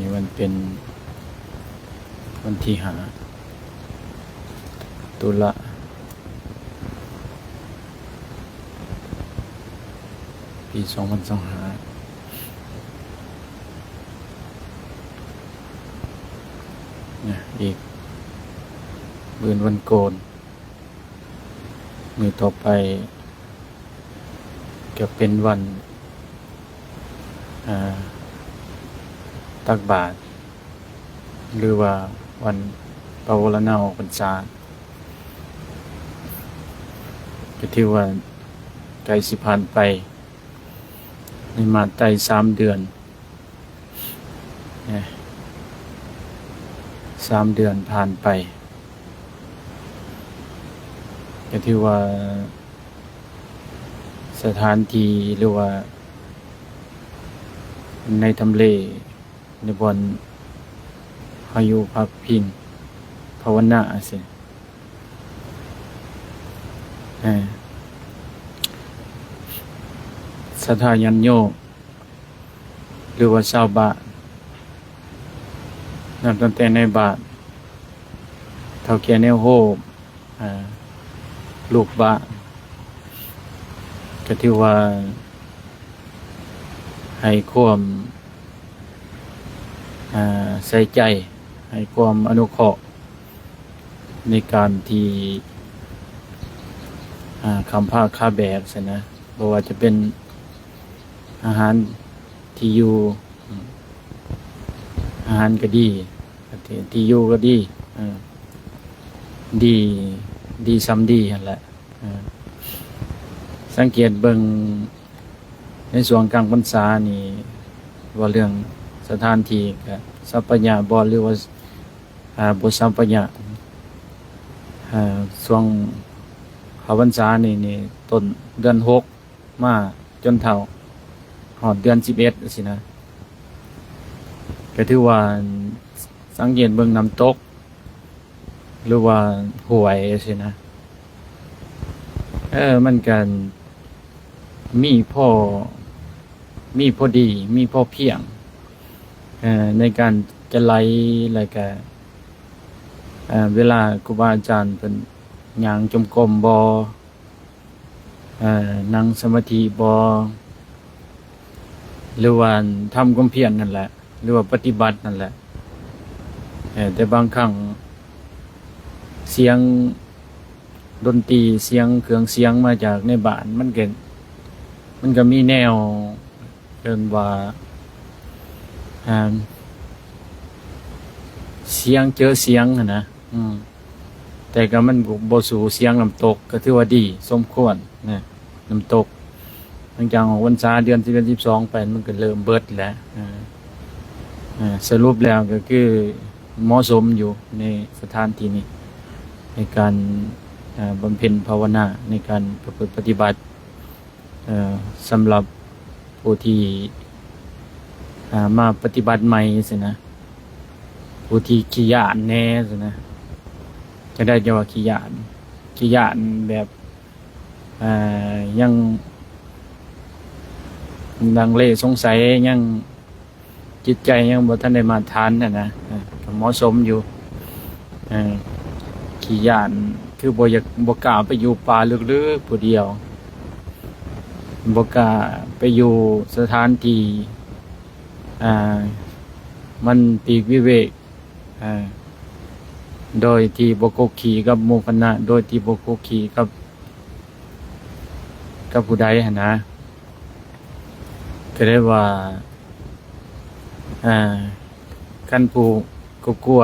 ນີ້ມັນເປັນວັນທີຫ້າ ຕຸລາ ປີສອງພັນຊາວຫ້າ ນະ ອີກ ມື້ອື່ນວັນໂກນ ມື້ຕໍ່ໄປ ກໍເປັນວັນ ອ່າ ຕັກບາດ ຫຼືວ່າວັນປະວາລະນາອອກພັນສາ ກໍຖືວ່າໃກ້ຊິຜ່ານໄປ ໃນມາດໄຕສາມເດືອນ ນະ ສາມເດືອນຜ່ານໄປ ກໍຖືວ່າສະຖານທີ່ ຫຼືວ່າໃນທຳເລ ໃນບ່ອນເຮົາຢູ່ພັກພິງພາວະນາຊີ້ ເອີ ສັດທາຍາດໂຍມ ຫຼືວ່າຊາວບ້ານ ນັບຕັ້ງແຕ່ໃນບ້ານ ເຖົ້າແກ່ແນວໂຮມ ອ່າ ລູກບ້ານ ກໍຖືວ່າໃຫ້ຄວາມ ອ່າ ໃສ່ໃຈ ໃຫ້ຄວາມອະນຸເຄາະ ໃນການທີ່ ອ່າ ຄ້ຳພ້າຄ້າແບກຊັ້ນນະ ບໍ່ວ່າຈະເປັນອາຫານ ທີ່ຢູ່ ອາຫານກໍດີ ທີ່ ທີ່ຢູ່ກໍດີ ເອີ ດີ ດີສ່ຳດີຫັ້ນແຫຼະ ເອີ ສັງເກດເບິ່ງໃນຊ່ວງກາງພັນສານີ້ ເວົ້າເລື່ອງສະຖານທີ່ກໍສັບປະຍະບໍ່ ຫຼືວ່າ ອ່າ ບໍ່ສັບປະຍະ ອ່າ ຊ່ວງເຂົ້າພັນສານີ້ ນີ້ ຕົ້ນເດືອນຫົກ ມາຈົນເທົ່າຮອດເດືອນສິບເອັດຊີ້ນະ ກໍຖືວ່າສັງເກດເບິ່ງນ້ຳຕົກ ຫຼືວ່າຫ້ວຍຊີ້ນະ ເອີ ມັນກໍມີພໍ ມີພໍດີ ມີພໍພຽງ ເອີ ໃນການຈະໄຫຼ ແລ້ວກະ ເອີ ເວລາຄູບາອາຈານເພິ່ນຍ່າງຈົງກົມບໍ່ ເອີ ນັ່ງສະມາທິບໍ່ ຫຼືວ່າທຳຄວາມພຽນນັ້ນແຫຼະ ຫຼືວ່າປະຕິບັດນັ້ນແຫຼະ ເອີ ແຕ່ບາງຄັ້ງສຽງດົນຕີ ສຽງເຄື່ອງສຽງມາຈາກໃນບ້ານ ມັນກໍ ມັນກໍມີແນວ ເອີ້ນວ່າ ອ່າ ສຽງເຈີສຽງຫັ້ນນະ ອືມ ແຕ່ກໍມັນບໍ່ ບໍ່ສູ້ສຽງນ້ຳຕົກ ກໍຖືວ່າດີສົມຄວນນະ ນ້ຳຕົກ ຫຼັງຈາກອອກພັນສາເດືອນສິບເອັດ ສິບສອງໄປ ມັນກໍເລີ່ມເບິດແລ້ວ ເອີ ເອີ ສະຫຼຸບແລ້ວກໍຄືເໝາະສົມຢູ່ໃນສະຖານທີ່ນີ້ ໃນການ ເອີ ບຳເພັນພາວະນາ ໃນການປະພຶດປະຕິບັດ ເອີ ສຳລັບຜູ້ທີ່ ອ່າ ມາປະຕິບັດໃໝ່ຊີ້ນະ ຜູ້ທີ່ຂີ້ຢ້ານແດ່ຊີ້ນະ ຈະໄດ້ຈະວ່າຂີ້ຢ້ານ ຂີ້ຢ້ານແບບ ອ່າ ຍັງລັງເລສົງໄສ ຍັງ ຈິດໃຈຍັງບໍ່ທັນໄດ້ມາດຖານຫັ້ນນະ ເອີ ກໍເໝາະສົມຢູ່ ເອີ ຂີ້ຢ້ານ ຄືບໍ່ຢາກ ບໍ່ກ້າໄປຢູ່ປ່າເລິກໆຜູ້ດຽວ ບໍ່ກ້າໄປຢູ່ສະຖານທີ່ ອ່າ ມັນປີກວິເວກ ເອີ ໂດຍທີ່ບໍ່ຄຸກຄີກັບໝູ່ຄະນະ ໂດຍທີ່ບໍ່ຄຸກຄີກັບ ກັບຜູ້ໃດຫັ້ນນະ ກໍເລີຍວ່າ ອ່າ ຄັນຜູ້ກໍກົວ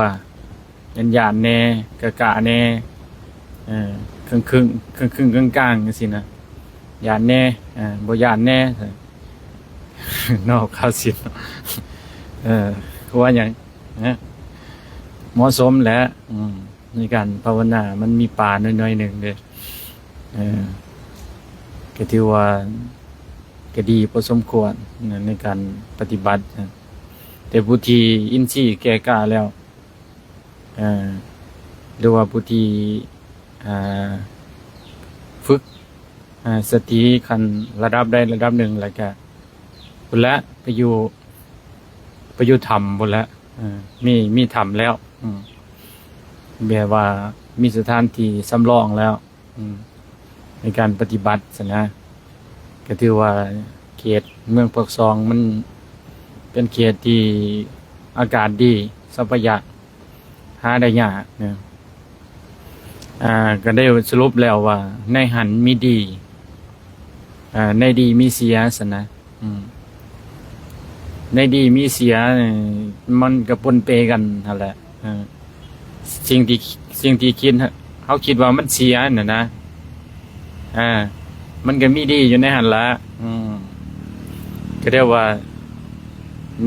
ຢ້ານໆແດ່ ກະກະແດ່ ເອີ ເຄິ່ງໆ ເຄິ່ງໆກາງໆ ຈັ່ງຊີ້ນະ ຢ້ານແດ່ ເອີ ບໍ່ຢ້ານແດ່ ນອກຄາວສິນ ເອີ ຄືວ່າຫຍັງ ເໝາະສົມແຫຼະ ອືມ ໃນການພາວະນາ ມັນມີປ່າໜ້ອຍໆໜຶ່ງເດ້ ເອີ ກໍຖືວ່າກໍດີພໍສົມຄວນໃນການປະຕິບັດ ແຕ່ຜູ້ທີ່ອິນຊີແກ່ກ້າແລ້ວ ເອີ ຫຼືວ່າຜູ້ທີ່ ອ່າ ຝຶກ ອ່າ ສະຕິຂັ້ນລະດັບໃດລະດັບໜຶ່ງ ແລ້ວກະ ພຸ້ນແຫຼະ ໄປຢູ່ ໄປຢູ່ຖ້ຳພຸ້ນແຫຼະ ເອີ ມີ ມີຖ້ຳແລ້ວ ອືມ ແບບວ່າມີສະຖານທີ່ສຳລອງແລ້ວ ອືມ ໃນການປະຕິບັດຊັ້ນນະ ກໍຖືວ່າເຂດເມືອງປາກຊ່ອງມັນເປັນເຂດທີ່ອາກາດດີ ຊັບພະຍາກ ຫາໄດ້ຍາກນະ ອ່າ ກໍໄດ້ສະຫຼຸບແລ້ວວ່າໃນຫັ້ນມີດີ ອ່າ ໃນດີມີເສຍຊັ້ນນະ ອືມ ໃນດີມີເສຍ ມັນກໍປົນເປກັນຫັ້ນແຫຼະ ເອີ ສິ່ງທີ່ ສິ່ງທີ່ຄິດ ເຮົາຄິດວ່າມັນເສຍຫັ້ນນະ ອ່າ ມັນກໍມີດີຢູ່ໃນຫັ້ນລະ ອືມ ກໍເອີ້ນວ່າ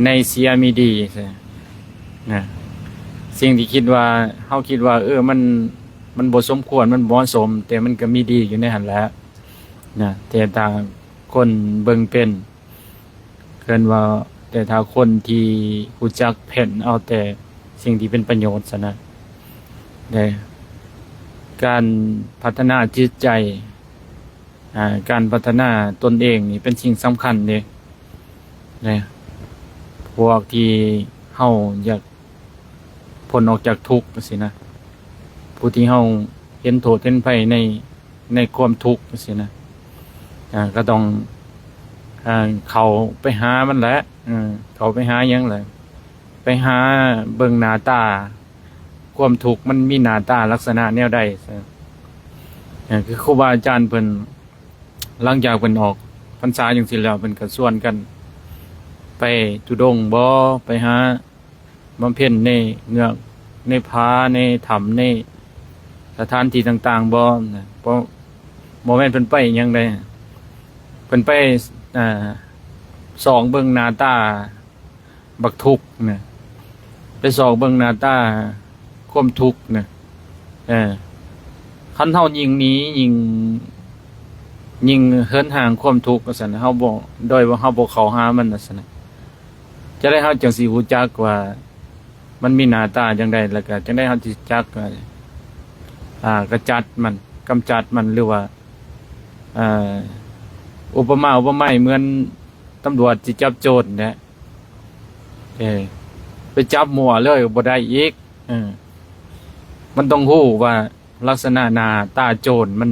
ໃນເສຍມີດີ ນະ ສິ່ງທີ່ຄິດວ່າ ເຮົາຄິດວ່າ ເອີ ມັນ ມັນບໍ່ສົມຄວນ ມັນບໍ່ເໝາະສົມ ແຕ່ມັນກໍມີດີຢູ່ໃນຫັ້ນແຫຼະ ນະ ແຕ່ຖ້າຄົນເບິ່ງເປັນ ເອີ້ນວ່າ ແຕ່ຖ້າຄົນທີ່ຮູ້ຈັກເຟັ້ນເອົາແຕ່ສິ່ງທີ່ເປັນປະໂຫຍດຊັ້ນນະ ແລະ ການພັດທະນາຈິດໃຈ ອ່າ ການພັດທະນາຕົນເອງນີ້ເປັນສິ່ງສຳຄັນເດ້ ແລະ ພວກທີ່ເຮົາຢາກພົ້ນອອກຈາກທຸກຈັ່ງຊີ້ນະ ຜູ້ທີ່ເຮົາເຫັນໂທດເຫັນໄພໃນ ໃນຄວາມທຸກຈັ່ງຊີ້ນະ ອ່າ ກໍຕ້ອງ ອ່າ ເຂົ້າໄປຫາມັນແຫຼະ ເອີ ເຂົ້າໄປຫາຫຍັງແຫຼະ ໄປຫາເບິ່ງໜ້າຕາ ຄວາມທຸກມັນມີໜ້າຕາລັກສະນະແນວໃດ ເອີ ຄືຄູບາອາຈານເພິ່ນ ຫຼັງຈາກເພິ່ນອອກພັນສາຈັ່ງຊີ້ແລ້ວ ເພິ່ນກໍຊວນກັນໄປທຸດົງບໍ ໄປຫາບຳເພັນໃນເງືອກ ໃນຜາ ໃນຖ້ຳ ໃນສະຖານທີ່ຕ່າງໆບໍ ນະ ບໍ່ ບໍ່ແມ່ນເພິ່ນໄປຫຍັງໃດ ເພິ່ນໄປ ເອີ ສ່ອງເບິ່ງໜ້າຕາ ບັກທຸກນະ ໄປຊອກເບິ່ງໜ້າຕາຄວາມທຸກນະ ເອີ ຄັນເຮົາຍິ່ງໜີ ຍິ່ງ ຍິ່ງເຫີນຫ່າງຄວາມທຸກວ່າຊັ້ນ ເຮົາບໍ່ ໂດຍວ່າເຮົາບໍ່ເຂົ້າຫາມັນວ່າຊັ້ນ ຈັ່ງໃດເຮົາຈັ່ງຊິຮູ້ຈັກວ່າມັນມີໜ້າຕາຈັ່ງໃດ ແລ້ວກະຈັ່ງໃດເຮົາຊິຈັກ ອ່າ ກະຈັດມັນ ກຳຈັດມັນ ຫຼືວ່າ ອ່າ ອຸປະມາອຸປະໄມເໝືອນຕຳຫຼວດຊິຈັບໂຈນແຫຼະ ເອີ ໄປຈັບມົ້ວເລີຍບໍ່ໄດ້ອີກ ເອີ ມັນຕ້ອງຮູ້ວ່າລັກສະນະໜ້າຕາໂຈນມັນ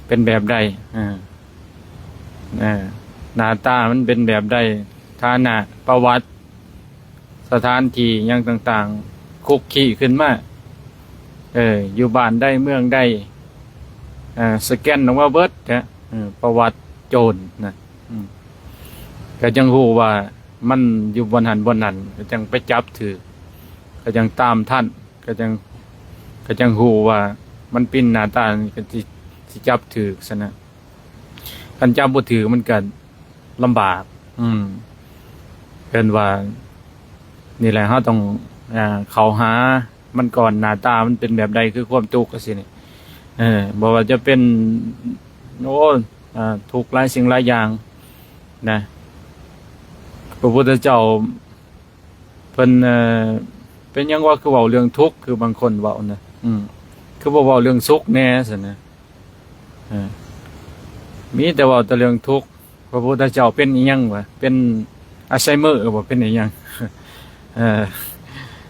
ເປັນແບບໃດ ເອີ ເອີ ໜ້າຕາມັນເປັນແບບໃດ ຖານະ ປະຫວັດ ສະຖານທີ່ຫຍັງຕ່າງໆ ຄຸກຄີຂຶ້ນມາ ເອີ ຢູ່ບ້ານໃດເມືອງໃດ ເອີ ສະແກນອອກມາເບິດນະ ເອີ ປະຫວັດໂຈນນະ ອືມ ກໍຈັ່ງຮູ້ວ່າມັນຢູ່ບ່ອນຫັ້ນບ່ອນນັ້ນ ກໍຈັ່ງໄປຈັບຖືກ ກໍຈັ່ງຕາມທັນ ກໍຈັ່ງ ກໍຈັ່ງຮູ້ວ່າມັນປິ່ນໜ້າຕາ ກໍຊິ ຊິຈັບຖືກຊັ້ນນະ ຄັນຈັບບໍ່ຖືກມັນກໍລຳບາກ ອືມ ເອີ້ນວ່າ ນີ້ແຫຼະ ເຮົາຕ້ອງ ອ່າ ເຂົ້າຫາມັນກ່ອນ ໜ້າຕາມັນເປັນແບບໃດ ຄືຄວາມທຸກຈັ່ງຊີ້ນີ້ ເອີ ບໍ່ວ່າຈະເປັນ ໂອ້ ອ່າ ທຸກຫຼາຍສິ່ງຫຼາຍຢ່າງນະ ພະພຸດທະເຈົ້າ ເພິ່ນ ເອີ ເປັນຫຍັງວະ ຄືເວົ້າເລື່ອງທຸກ ຄືບາງຄົນເວົ້ານະ ອືມ ຄືບໍ່ເວົ້າເລື່ອງສຸກແດ່ຊັ້ນນະ ເອີ ມີແຕ່ເວົ້າແຕ່ເລື່ອງທຸກ ພະພຸດທະເຈົ້າເປັນອີ່ຫຍັງວະ ເປັນອັລໄຊເມີບໍ ເປັນອີ່ຫຍັງ ເອີ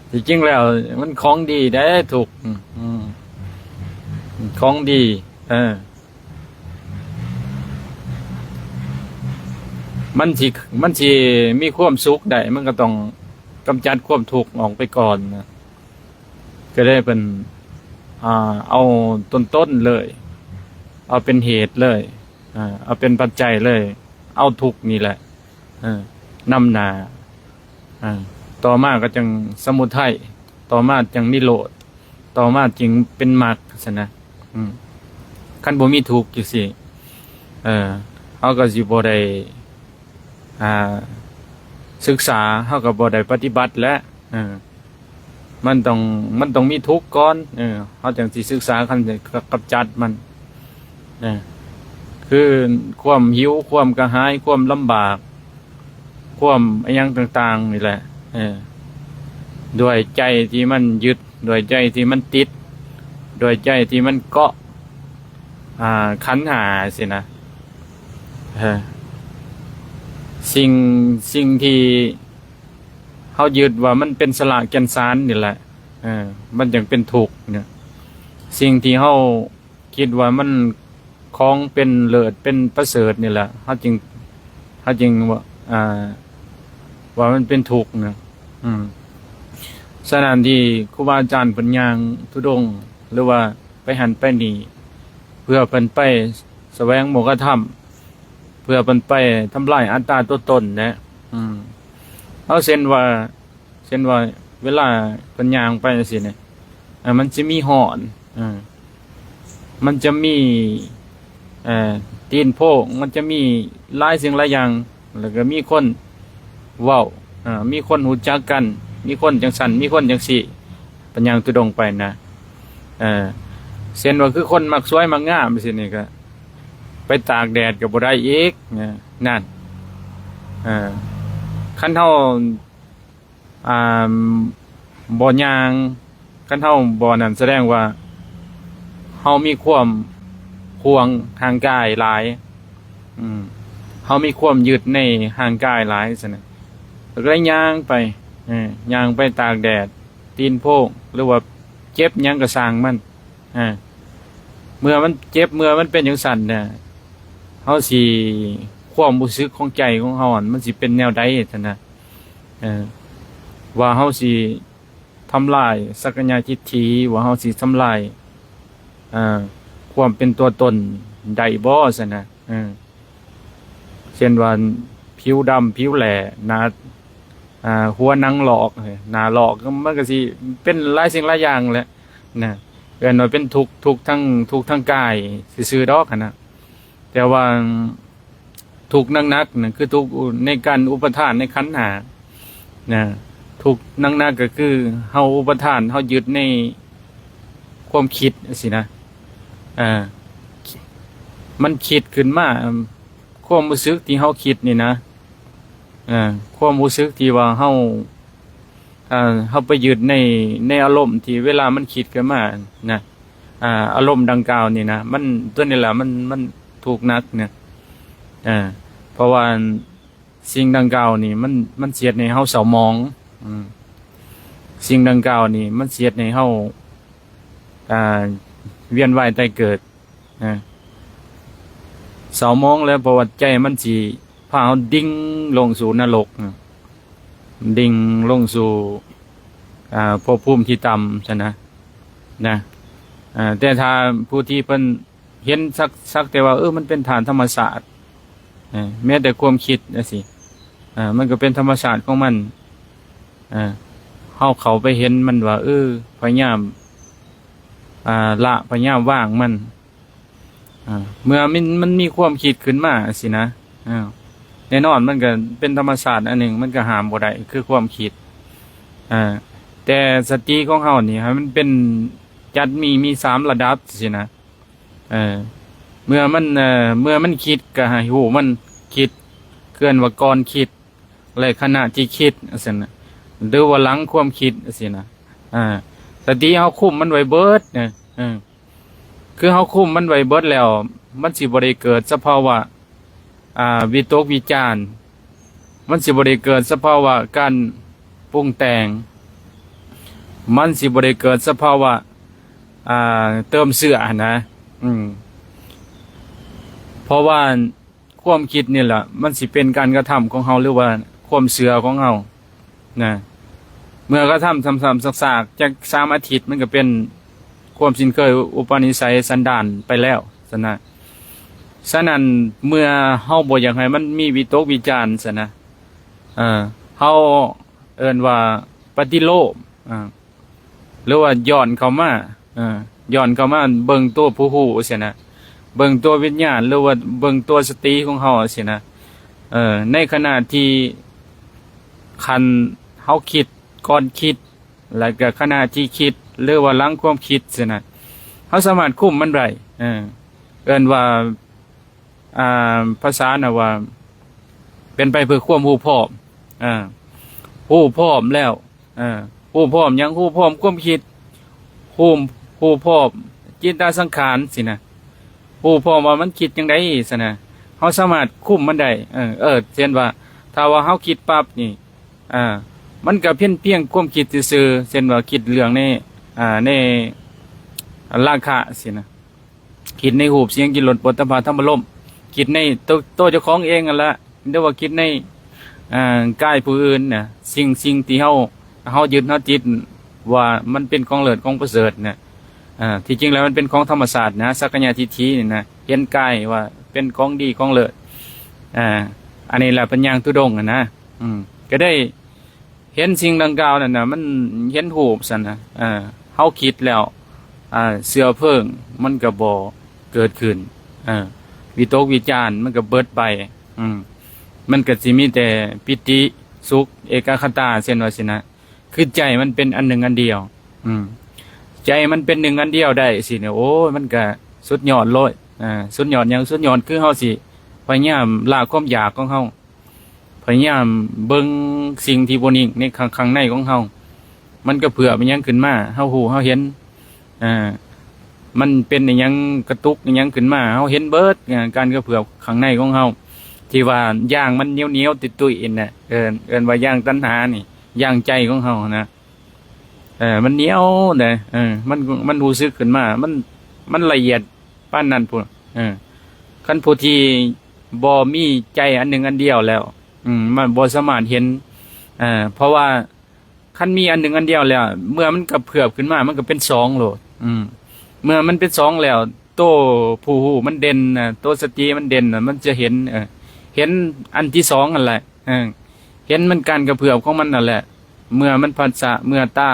ທີ່ຈິງແລ້ວມັນຂອງດີເດ້ທຸກ ອືມ ຂອງດີ ເອີ ມັນຊິ ມັນຊິມີຄວາມສຸກໄດ້ ມັນກໍຕ້ອງກຳຈັດຄວາມທຸກອອກໄປກ່ອນນະ ກໍເລີຍເພິ່ນ ອ່າ ເອົາຕົ້ນໆເລີຍ ເອົາເປັນເຫດເລີຍ ອ່າ ເອົາເປັນປັດໄຈເລີຍ ເອົາທຸກນີ້ແຫຼະ ເອີ ນຳໜ້າ ອ່າ ຕໍ່ມາກໍຈັ່ງສະມຸໄທ ຕໍ່ມາຈັ່ງນິໂຣດ ຕໍ່ມາຈຶ່ງເປັນມັກຊັ້ນນະ ອືມ ຄັນບໍ່ມີທຸກຈັ່ງຊີ້ ເອີ ເຮົາກໍຊິບໍ່ໄດ້ ອ່າ ສຶກສາ ເຮົາກໍບໍ່ໄດ້ປະຕິບັດແຫຼະ ເອີ ມັນຕ້ອງ ມັນຕ້ອງມີທຸກກ່ອນ ເອີ ເຮົາຈັ່ງຊິສຶກສາ ຄັນຈະກຳຈັດມັນ ເອີ ຄືຄວາມຫິວ ຄວາມກະຫາຍ ຄວາມລຳບາກ ຄວາມອີ່ຫຍັງຕ່າງໆນີ້ແຫຼະ ເອີ ດ້ວຍໃຈທີ່ມັນຍຶດ ດ້ວຍໃຈທີ່ມັນຕິດ ດ້ວຍໃຈທີ່ມັນເກາະ ອ່າ ຂັນຫ້າຊີ້ນະ ເອີ ສິ່ງ ສິ່ງທີ່ ເຮົາຍຶດວ່າມັນເປັນສະຫຼະແກ່ນສານນີ້ແຫຼະ ເອີ ມັນຈັ່ງເປັນທຸກເນຍ. ສິ່ງທີ່ເຮົາຄິດວ່າມັນຂອງເປັນເລີດເປັນປະເສີດນີ້ແຫຼະ ເຮົາຈຶ່ງ ເຮົາຈຶ່ງວ່າ ອ່າ ວ່າມັນເປັນທຸກນະ. ອືມ ສະນັ້ນທີ່ຄູບາອາຈານເພິ່ນຍ່າງທຸດົງ ຫຼືວ່າໄປຫັ້ນໄປນີ້ ເພື່ອເພິ່ນໄປສະແຫວງໂມກຂະທຳ ເພື່ອເພິ່ນໄປທຳລາຍອັດຕາຕົວຕົນນະ. ອືມ ເອົາເຊັ່ນວ່າ ເຊັ່ນວ່າເວລາເພິ່ນຍ່າງໄປຈັ່ງຊີ້ນະ ເອີ ມັນຈະມີຮ້ອນ ເອີ ມັນຈະມີ ເອີ ຕີນໂພງ ມັນຈະມີຫຼາຍສິ່ງຫຼາຍຢ່າງ ແລ້ວກໍມີຄົນເວົ້າ ເອີ ມີຄົນຮູ້ຈັກກັນ ມີຄົນຈັ່ງຊັ້ນ ມີຄົນຈັ່ງຊີ້ ເພິ່ນຍ່າງທຸດົງໄປນະ. ເອີ ເຊັ່ນວ່າຄືຄົນມັກສວຍມັກງາມຊີ້ນີ້ ກໍໄປຕາກແດດກໍບໍ່ໄດ້ອີກ ເອີ ນັ້ນ. ເອີ ຄັນເຮົາ ອ່າ ບໍ່ຍ່າງ ຄັນເຮົາບໍ່ນັ້ນ ສະແດງວ່າເຮົາມີຄວາມຫວງຮ່າງກາຍຫຼາຍ ອືມ ເຮົາມີຄວາມຍຶດໃນຮ່າງກາຍຫຼາຍຊັ້ນນະ ກໍເລີຍຍ່າງໄປ ເອີ ຍ່າງໄປຕາກແດດ ຕີນໂພງ ຫຼືວ່າເຈັບຫຍັງກໍຊ່າງມັນ ເອີ ເມື່ອມັນເຈັບ ເມື່ອມັນເປັນຈັ່ງຊັ້ນນະ ເຮົາຊິ ຄວາມຮູ້ສຶກຂອງໃຈຂອງເຮົາຫັ້ນ ມັນຊິເປັນແນວໃດຊັ້ນນະ. ເອີ ວ່າເຮົາຊິທຳລາຍສັກກະຍະທິດຖິ ວ່າເຮົາຊິທຳລາຍ ເອີ ຄວາມເປັນຕົວຕົນໄດ້ບໍ່ຊັ້ນນະ. ເອີ ເຊັ່ນວ່າຜິວດຳຜິວແຫຼ້ ໜ້າ ອ່າ ຫົວໜັງລອກ ໜ້າລອກ ມັນກໍຊິເປັນຫຼາຍສິ່ງຫຼາຍຢ່າງແຫຼະນະ. ເອີ້ນວ່າເປັນທຸກ ທຸກທາງ ທຸກທາງກາຍຊື່ໆດອກຫັ້ນນະ ແຕ່ວ່າ ທຸກໜັກໆນັ້ນ ຄືທຸກໃນການອຸປະທານໃນຂັນຫ້ານະ. ທຸກໜັກໆກໍຄືເຮົາອຸປະທານ ເຮົາຍຶດໃນຄວາມຄິດຊີ້ນະ. ເອີ ມັນຄິດຂຶ້ນມາ ຄວາມຮູ້ສຶກທີ່ເຮົາຄິດນີ້ນະ ເອີ ຄວາມຮູ້ສຶກທີ່ວ່າເຮົາ ເອີ ເຮົາໄປຍຶດໃນ ໃນອາລົມທີ່ເວລາມັນຄິດຂຶ້ນມານະ ອາ ອາລົມດັ່ງກ່າວນີ້ນະ ມັນ ຕົວນີ້ລະ ມັນ ມັນທຸກໜັກນະ. ເອີ ເພາະວ່າສິ່ງດັ່ງກ່າວນີ້ ມັນ ມັນຊິເຮັດໃຫ້ເຮົາເສົ້າໝອງ. ອືມ ສິ່ງດັ່ງກ່າວນີ້ ມັນຊິເຮັດໃຫ້ເຮົາ ອ່າ ວຽນວ່າຍຕາຍເກີດ ເອີ ເສົ້າໝອງແລ້ວ ເພາະວ່າໃຈມັນຊິພາເຮົາດິ່ງລົງສູ່ນະລົກ ດິ່ງລົງສູ່ ອ່າ ພົບພູມທີ່ຕ່ຳຊັ້ນນະ ນະ. ເອີ ແຕ່ຖ້າຜູ້ທີ່ເພິ່ນເຫັນສັກ ສັກແຕ່ວ່າ ເອີ ມັນເປັນທາດທຳມະຊາດ ເອີ ແມ້ແຕ່ຄວາມຄິດຈັ່ງຊີ້ ເອີ ມັນກໍເປັນທຳມະຊາດຂອງມັນ. ເອີ ເຮົາເຂົ້າໄປເຫັນມັນວ່າ ເອີ ພະຍາຍາມ ອ່າ ລະ ພະຍາຍາມວາງມັນ. ອ່າ ເມື່ອມັນ ມັນມີຄວາມຄິດຂຶ້ນມາຊີ້ນະ ອ່າ ແນ່ນອນມັນກໍເປັນທຳມະຊາດອັນໜຶ່ງ ມັນກໍຫ້າມບໍ່ໄດ້ ຄືຄວາມຄິດ. ອ່າ ແຕ່ສະຕິຂອງເຮົານີ້ ໃຫ້ມັນເປັນ ຈັດມີ ມີສາມລະດັບຊີ້ນະ. ເອີ ເມື່ອມັນ ເອີ ເມື່ອມັນຄິດ ກໍໃຫ້ຮູ້ມັນຄິດ ເອີ້ນວ່າກ່ອນຄິດ ແລະ ຂະນະທີ່ຄິດ ຈັ່ງຊັ້ນນະ ຫຼືວ່າຫຼັງຄວາມຄິດ ຈັ່ງຊີ້ນະ. ອ່າ ສະຕິເຮົາຄຸມມັນໄວ້ເບິດນະ ເອີ ຄືເຮົາຄຸມມັນໄວ້ເບິດແລ້ວ ມັນຊິບໍ່ໄດ້ເກີດສະພາວະ ອ່າ ວິຕົກວິຈານ, ມັນຊິບໍ່ໄດ້ເກີດສະພາວະການປຸງແຕ່ງ, ມັນຊິບໍ່ໄດ້ເກີດສະພາວະ ອ່າ ເຕີມເຊື້ອຫັ້ນນະ. ອືມ ເພາະວ່າຄວາມຄິດນີ້ລະ ມັນຊິເປັນການກະທຳຂອງເຮົາ ຫຼືວ່າຄວາມເຊື່ອຂອງເຮົາ. ນະ ເມື່ອກະທຳຊ້ຳໆຊາກໆຈັກສາມອາທິດ ມັນກໍເປັນຄວາມຊິນເຄີຍ ອຸປະນິໄສ ສັນດານໄປແລ້ວຊັ້ນນະ. ສະນັ້ນ ເມື່ອເຮົາບໍ່ຢາກໃຫ້ມັນມີວິຕົກວິຈານຊັ້ນນະ ເອີ ເຮົາເອີ້ນວ່າປະຕິໂລມ ເອີ ຫຼືວ່າຍ້ອນເຂົ້າມາ ເອີ ຍ້ອນເຂົ້າມາເບິ່ງຕົວຜູ້ຮູ້ຊີ້ນະ ເບິ່ງຕົວວິນຍານ ຫຼືວ່າເບິ່ງຕົວສະຕິຂອງເຮົາຊີ້ນະ. ເອີ ໃນຂະນະທີ່ຄັນເຮົາຄິດ ກ່ອນຄິດ ແລ້ວກໍຂະນະທີ່ຄິດ ຫຼືວ່າຫຼັງຄວາມຄິດຊີ້ນະ ເຮົາສາມາດຄຸມມັນໄດ້. ເອີ ເອີ້ນວ່າ ອ່າ ພາສານະວ່າ ເປັນໄປເພື່ອຄວາມຮູ້ພ້ອມ. ເອີ ຮູ້ພ້ອມແລ້ວ ເອີ ຮູ້ພ້ອມຫຍັງ? ຮູ້ພ້ອມຄວາມຄິດ ຮູ້ ຮູ້ພ້ອມຈິນຕະສັງຂານຊີ້ນະ ຮູ້ພ້ອມວ່າມັນຄິດຈັ່ງໃດຊັ້ນນະ ເຮົາສາມາດຄຸມມັນໄດ້. ເອີ ເອີ ເຊັ່ນວ່າ ຖ້າວ່າເຮົາຄິດປັບນີ້ ອ່າ ມັນກໍເປັນພຽງຄວາມຄິດຊື່ໆ ເຊັ່ນວ່າຄິດເລື່ອງໃນ ອ່າ ໃນລາຄະຊີ້ນະ ຄິດໃນຮູບ ສຽງ ກິ່ນ ລົດ ໂຜດຖະພະ ທຳມາລົມ ຄິດໃນໂຕ ໂຕເຈົ້າຂອງເອງຫັ້ນລະ ຫຼືວ່າຄິດໃນ ອ່າ ກາຍຜູ້ອື່ນນະ ສິ່ງ ສິ່ງທີ່ເຮົາ ເຮົາຍຶດເຮົາຕິດວ່າມັນເປັນຂອງເລີດຂອງປະເສີດນະ ອ່າ ທີ່ຈິງແລ້ວມັນເປັນຂອງທຳມະຊາດນະ ສັກກະຍະທິດຖິນີ້ນະ ເຫັນກາຍວ່າເປັນຂອງດີຂອງເລີດ ອ່າ ອັນນີ້ລະເປັນຍ່າງທຸດົງຫັ້ນນະ ອືມ ກໍໄດ້ ເຫັນສິ່ງດັ່ງກ່າວນັ້ນນະ ມັນເຫັນຮູບຊັ້ນນະ ເອີ ເຮົາຄິດແລ້ວ ອ່າ ເຊື້ອເພີງມັນກໍບໍ່ເກີດຂຶ້ນ ເອີ ວິຕົກວິຈານມັນກໍເບິດໄປ ອືມ ມັນກໍຊິມີແຕ່ປີຕິ ສຸກ ເອກະຄະຕາ ເຊັ່ນວ່າຊີ້ນະ ຄືໃຈມັນເປັນອັນໜຶ່ງອັນດຽວ ອືມ ໃຈມັນເປັນໜຶ່ງອັນດຽວໄດ້ຊີ້ນະ ໂອ້ຍ ມັນກໍສຸດຍອດໂລດ ອ່າ ສຸດຍອດຫຍັງ? ສຸດຍອດຄືເຮົາຊິພະຍາຍາມລາຄວາມຢາກຂອງເຮົາ ພະຍາຍາມເບິ່ງສິ່ງທີ່ບໍ່ນິ່ງໃນຂ້າງ ຂ້າງໃນຂອງເຮົາ ມັນກະເພື່ອມອີ່ຫຍັງຂຶ້ນມາ ເຮົາຮູ້ເຮົາເຫັນ ເອີ ມັນເປັນອີ່ຫຍັງກະຕຸກອີ່ຫຍັງຂຶ້ນມາ ເຮົາເຫັນເບິດ ເອີ ການກະເພື່ອມຂ້າງໃນຂອງເຮົາ ທີ່ວ່າຢາງມັນໜຽວໆ ຕຸ້ຍໆ ຫັ້ນນະ ເອີ້ນ ເອີ້ນວ່າຢາງຕັນຫານີ້ ຢາງໃຈຂອງເຮົາຫັ້ນນະ ເອີ ມັນໜຽວເດ້ ເອີ ມັນ ມັນຮູ້ສຶກຂຶ້ນມາ ມັນ ມັນລະອຽດ ປານນັ້ນພຸ້ນ ເອີ ຄັນຜູ້ທີ່ບໍ່ມີໃຈອັນໜຶ່ງອັນດຽວແລ້ວ ອືມ ມັນບໍ່ສາມາດເຫັນ ເອີ ເພາະວ່າຄັນມີອັນໜຶ່ງອັນດຽວແລ້ວ ເມື່ອມັນກະເພື່ອມຂຶ້ນມາ ມັນກໍເປັນສອງໂລດ ອືມ ເມື່ອມັນເປັນສອງແລ້ວ ໂຕຜູ້ຮູ້ມັນເດັ່ນນະ ໂຕສະຕິມັນເດັ່ນນະ ມັນຈະເຫັນ ເອີ ເຫັນອັນທີສອງຫັ້ນແຫຼະ ເອີ ເຫັນມັນການກະເພື່ອມຂອງມັນນັ້ນແຫຼະ ເມື່ອມັນພັດສະ ເມື່ອຕາ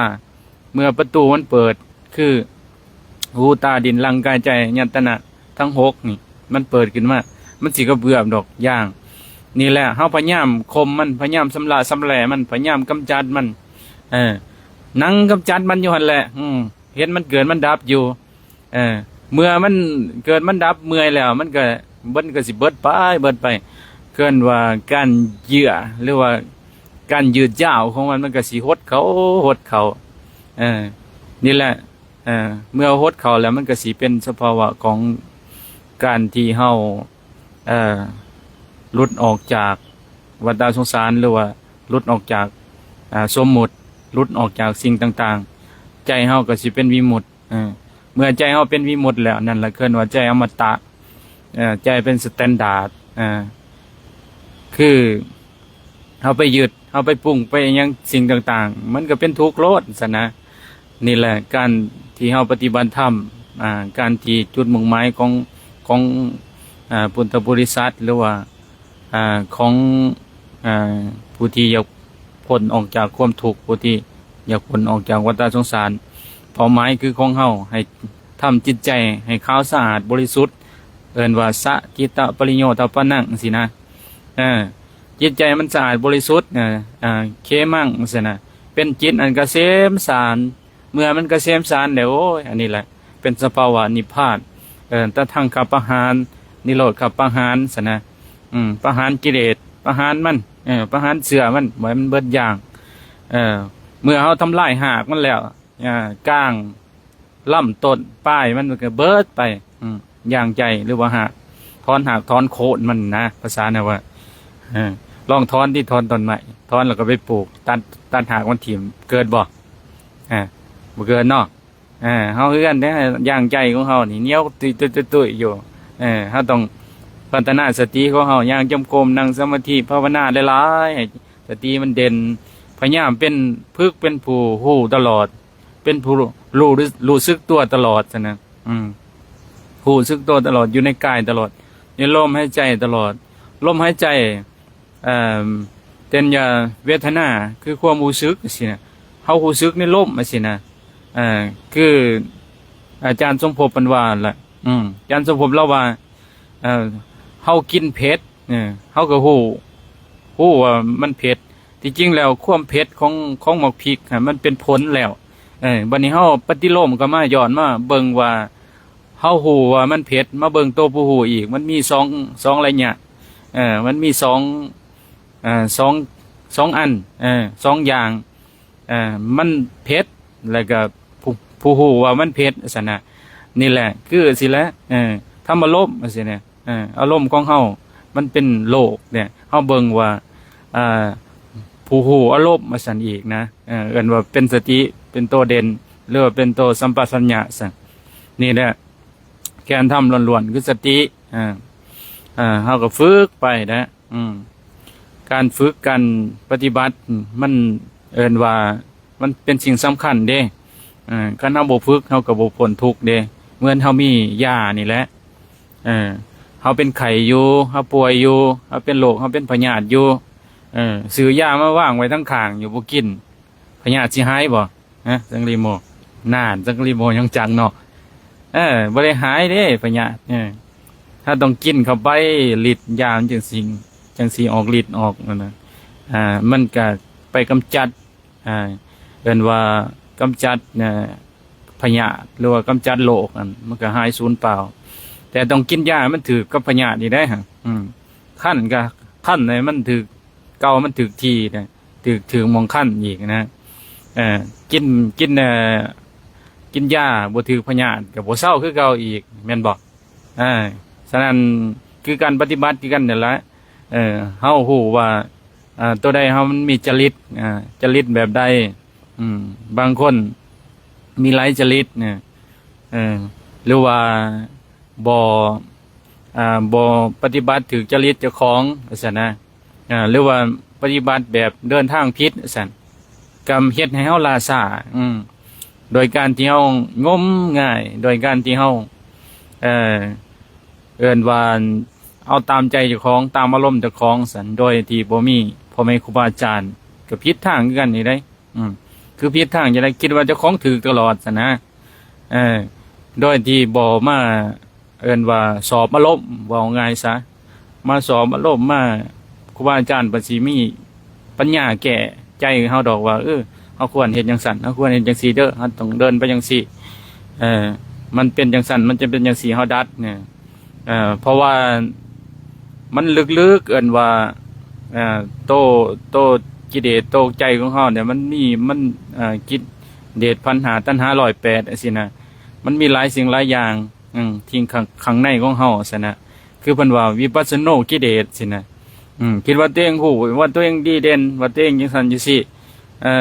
ເມື່ອປະຕູມັນເປີດ ຄືຫູ ຕາ ດິນ ລາງ ກາຍ ໃຈ ອາຍະຕະນະທັງຫົກນີ້ ມັນເປີດຂຶ້ນມາ ມັນຊິກະເພື່ອມດອກຢ່າງ ນີ້ແຫຼະ ເຮົາພະຍາຍາມຂົ່ມມັນ ພະຍາຍາມຊຳລະຊຳແຫຼມັນ ພະຍາຍາມກຳຈັດມັນ ເອີ ນັ່ງກຳຈັດມັນຢູ່ຫັ້ນແຫຼະ ອືມ ເຫັນມັນເກີດມັນດັບຢູ່ ເອີ ເມື່ອມັນເກີດມັນດັບເມື່ອຍແລ້ວ ມັນກໍ ມັນກໍຊິເບິດໄປ ເບິດໄປ ເອີ້ນວ່າການເຍື່ອ ຫຼືວ່າການຍືດຍາວຂອງມັນ ມັນກໍຊິຫົດເຂົ້າ ຫົດເຂົ້າ ເອີ ນີ້ແຫຼະ ເອີ ເມື່ອຫົດເຂົ້າແລ້ວ ມັນກໍຊິເປັນສະພາວະຂອງການທີ່ເຮົາ ເອີ ຫຼຸດອອກຈາກວັດຕະສົງສານ ຫຼືວ່າຫຼຸດອອກຈາກ ອ່າ ສົມມຸດ ຫຼຸດອອກຈາກສິ່ງຕ່າງໆ ໃຈເຮົາກໍຊິເປັນວິມຸດ ເອີ ເມື່ອໃຈເຮົາເປັນວິມຸດແລ້ວ ນັ້ນລະເອີ້ນວ່າໃຈອະມະຕະ ເອີ ໃຈເປັນສະແຕນດາດ ເອີ ຄືເຮົາໄປຍຶດ ເຮົາໄປປຸງໄປຫຍັງສິ່ງຕ່າງໆ ມັນກໍເປັນທຸກໂລດຊັ້ນນະ. ນີ້ແຫຼະ ການທີ່ເຮົາປະຕິບັດທຳ ອ່າ ການທີ່ຈຸດມຸ່ງໝາຍຂອງ ຂອງ ອ່າ ພຸດທະບໍລິສັດ ຫຼືວ່າ ອ່າ ຂອງ ອ່າ ຜູ້ທີ່ຢາກພົ້ນອອກຈາກຄວາມທຸກ ຜູ້ທີ່ຢາກພົ້ນອອກຈາກວັດຕະສົງສານ ເປົ້າໝາຍຄືຂອງເຮົາ ໃຫ້ທຳຈິດໃຈໃຫ້ຂາວສະອາດບໍລິສຸດ ເອີ້ນວ່າສະຈິດຕະປະລິໂຍທາປະນັງ ຈັ່ງຊີ້ນະ ເອີ ຈິດໃຈມັນສະອາດບໍລິສຸດ ເອີ ເຄມັງ ຈັ່ງຊີ້ນະ ເປັນຈິດອັນກະເສມສານ ເມື່ອມັນກະເສມສານແລ້ວ ໂອ້ຍ ອັນນີ້ແຫຼະເປັນສະພາວະນິບພານ ເອີ ຕະທັງຄະປະຫານ ນິໂຣດຄະປະຫານຊັ້ນນະ ອືມ ປະຫານກິເລດ ປະຫານມັນ ເອີ ປະຫານເຊື້ອມັນ ບໍ່ໃຫ້ມັນເບິດຢ່າງ ເອີ ເມື່ອເຮົາທຳລາຍຮາກມັນແລ້ວ ອ່າ ກ້າງ ລຳຕົ້ນປາຍມັນກໍເບີດໄປ ອືມ ຢ່າງໃຈ ຫຼືວ່າຫາກ ຖອນຮາກຖອນໂຄນມັນນະ ພາສານະວ່າ ເອີ ລອງຖອນຕິ ຖອນຕົ້ນໄມ້ ຖອນແລ້ວກໍໄປປູກ ຕັດ ຕັດຮາກມັນຖິ້ມ ເກີດບໍ່? ອ່າ ບໍ່ເກີດເນາະ ເອີ ເຮົາຄືກັນເດ້ ຢ່າງໃຈຂອງເຮົານີ້ໜຽວຕຸ້ຍໆຢູ່ ເອີ ເຮົາຕ້ອງພັດທະນາສະຕິຂອງເຮົາ ຍ່າງຈົງກົມ ນັ່ງສະມາທິ ພາວະນາຫຼາຍໆ ໃຫ້ສະຕິມັນເດັ່ນ ພະຍາຍາມເປັນ ຝຶກເປັນຜູ້ຮູ້ຕະຫຼອດ ເປັນຜູ້ຮູ້ ຮູ້ສຶກຕົວຕະຫຼອດຊັ້ນນະ ອືມ ຮູ້ສຶກຕົວຕະຫຼອດ ຢູ່ໃນກາຍຕະຫຼອດ ໃນລົມຫາຍໃຈຕະຫຼອດ ລົມຫາຍໃຈ ເອີ ເປັນເວທະນາ ຄືຄວາມຮູ້ສຶກຈັ່ງຊີ້ນະ ເຮົາຮູ້ສຶກໃນລົມຈັ່ງຊີ້ນະ ເອີ ຄືອາຈານສົມພົບເພິ່ນວ່າຫັ້ນລະ ອືມ ອາຈານສົມພົບລາວວ່າ ເອີ ເຮົາກິນເຜັດ ເອີ ເຮົາກໍຮູ້ ຮູ້ວ່າມັນເຜັດ ທີ່ຈິງແລ້ວຄວາມເຜັດຂອງ ຂອງໝາກພິກຫັ້ນ ມັນເປັນຜົນແລ້ວ ເອີ ບັດນີ້ເຮົາປະຕິໂລມເຂົ້າມາ ຍ້ອນມາເບິ່ງວ່າ ເຮົາຮູ້ວ່າມັນເຜັດ ມາເບິ່ງໂຕຜູ້ຮູ້ອີກ ມັນມີສອງ ສອງໄລຍະ ເອີ ມັນມີສອງ ເອີ ສອງ ສອງອັນ ເອີ ສອງຢ່າງ ເອີ ມັນເຜັດ ແລ້ວກໍຜູ້ ຜູ້ຮູ້ວ່າມັນເຜັດຊັ້ນນະ ນີ້ແຫຼະ ຄືຊີ້ແຫຼະ ເອີ ທຳມາລົມຈັ່ງຊີ້ນະ ເອີ ອາລົມຂອງເຮົາມັນເປັນໂລກເດ ເຮົາເບິ່ງວ່າ ເອີ ໂພ ຜູ້ຮູ້ອາລົມວ່າຊັ້ນອີກນະ ເອີ ເອີ້ນວ່າເປັນສະຕິ ເປັນໂຕເດັ່ນ ຫຼືວ່າເປັນໂຕສຳປະສັນຍະຊັ້ນ. ນີ້ແຫຼະ ແກ່ນທຳລ້ວນໆຄືສະຕິ ເອີ ເອີ ເຮົາກໍຝຶກໄປນະ ອືມ ການຝຶກ ການປະຕິບັດ ມັນເອີ້ນວ່າ ມັນເປັນສິ່ງສຳຄັນເດ້. ເອີ ຄັນເຮົາບໍ່ຝຶກ ເຮົາກໍບໍ່ພົ້ນທຸກເດ້. ເໝືອນເຮົາມີຢານີ້ແຫຼະ ເອີ ເຮົາເປັນໄຂ້ຢູ່ ເຮົາປ່ວຍຢູ່ ເຮົາເປັນໂລກ ເຮົາເປັນພະຍາດຢູ່ ເອີ ຊື້ຢາມາວາງໄວ້ທາງຂ້າງຢູ່ ບໍ່ກິນ ພະຍາດຊິຫາຍບໍ່? ຮະ ສັງກະລີໂມ? ນານ ສັງກະລີໂມຍັງຈັກເນາະ ເອີ ບໍ່ໄດ້ຫາຍເດ້ພະຍາດ. ເອີ ເຮົາຕ້ອງກິນເຂົ້າໄປ ລິດຢາມັນຈັ່ງຊິ ຈັ່ງຊິອອກລິດອອກນັ້ນນະ ອ່າ ມັນກະໄປກຳຈັດ ອ່າ ເອີ້ນວ່າກຳຈັດ ເອີ ພະຍາດ ຫຼືວ່າກຳຈັດໂລກ ອັນ ມັນກໍຫາຍສູນເປົ່າ. ແຕ່ຕ້ອງກິນຢາໃຫ້ມັນຖືກກັບພະຍາດນີ້ໄດ໋ ອືມ ຄັນກໍຄັນໃຫ້ມັນຖືກເກົ່າ ມັນຖືກທີ່ ຖືກ ຖືກໝ່ອງຄັນອີກນະ. ເອີ ກິນ ກິນ ເອີ ກິນຢາບໍ່ຖືກພະຍາດກໍບໍ່ເຊົາຄືເກົ່າອີກ ແມ່ນບໍ່? ເອີ ສະນັ້ນຄືການປະຕິບັດຄືກັນນັ້ນລະ ເອີ ເຮົາຮູ້ວ່າ ເອີ ໂຕໃດເຮົາມັນມີຈະລິດ ເອີ ຈະລິດແບບໃດ ອືມ ບາງຄົນມີຫຼາຍຈະລິດ ເອີ ເອີ ຫຼືວ່າບໍ່ ເອີ ບໍ່ປະຕິບັດຖືກຈະລິດເຈົ້າຂອງວ່າຊັ້ນນະ ເອີ ຫຼືວ່າປະຕິບັດແບບເດີນທາງຜິດວ່າຊັ້ນ ກໍເຮັດໃຫ້ເຮົາລ້າຊ້າ ອືມ ໂດຍການທີ່ເຮົາງົມງາຍ ໂດຍການທີ່ເຮົາ ເອີ ເອີ້ນວ່າເອົາຕາມໃຈເຈົ້າຂອງ ຕາມອາລົມເຈົ້າຂອງຊັ້ນ ໂດຍທີ່ບໍ່ມີພໍ່ແມ່ຄູບາອາຈານ ກໍຜິດທາງຄືກັນນີ້ເດ້. ອືມ ຄືຜິດທາງຈັ່ງໃດ ຄິດວ່າເຈົ້າຂອງຖືກຕະຫຼອດຊັ້ນນະ ເອີ ໂດຍທີ່ບໍ່ມາ ເອີ້ນວ່າສອບອາລົມ ເວົ້າງ່າຍຊະ ມາສອບອາລົມ ມາ ຄູບາອາຈານເພິ່ນຊິມີປັນຍາແກ້ໃຈໃຫ້ເຮົາດອກວ່າ ເອີ ເຮົາຄວນເຮັດຈັ່ງຊັ້ນ ເຮົາຄວນເຮັດຈັ່ງຊີ້ເດີ ເຮົາຕ້ອງເດີນໄປຈັ່ງຊີ້ ເອີ ມັນເປັນຈັ່ງຊັ້ນ ມັນຈະເປັນຈັ່ງຊີ້ ເຮົາດັດ ເອີ ເອີ ເພາະວ່າມັນເລິກໆ ເອີ້ນວ່າ ເອີ ໂຕ ໂຕກິເລດ ໂຕໃຈຂອງເຮົານີ້ ມັນມີ ມັນ ເອີ ກິເລດ ພັນຫ້າ ຕັນຫາ ຮ້ອຍແປດ ຈັ່ງຊີ້ນະ ມັນມີຫຼາຍສິ່ງຫຼາຍຢ່າງ ອືມ ທີ່ຂ້າງ ຂ້າງໃນຂອງເຮົາຊັ້ນນະ ຄືເພິ່ນວ່າວິປັດສະໂນກິເລດຊີ້ນະ ອືມ ຄິດວ່າຕົວເອງຮູ້ ວ່າຕົວເອງດີເດັ່ນ ວ່າຕົວເອງຈັ່ງຊັ້ນຈັ່ງຊີ້ ເອີ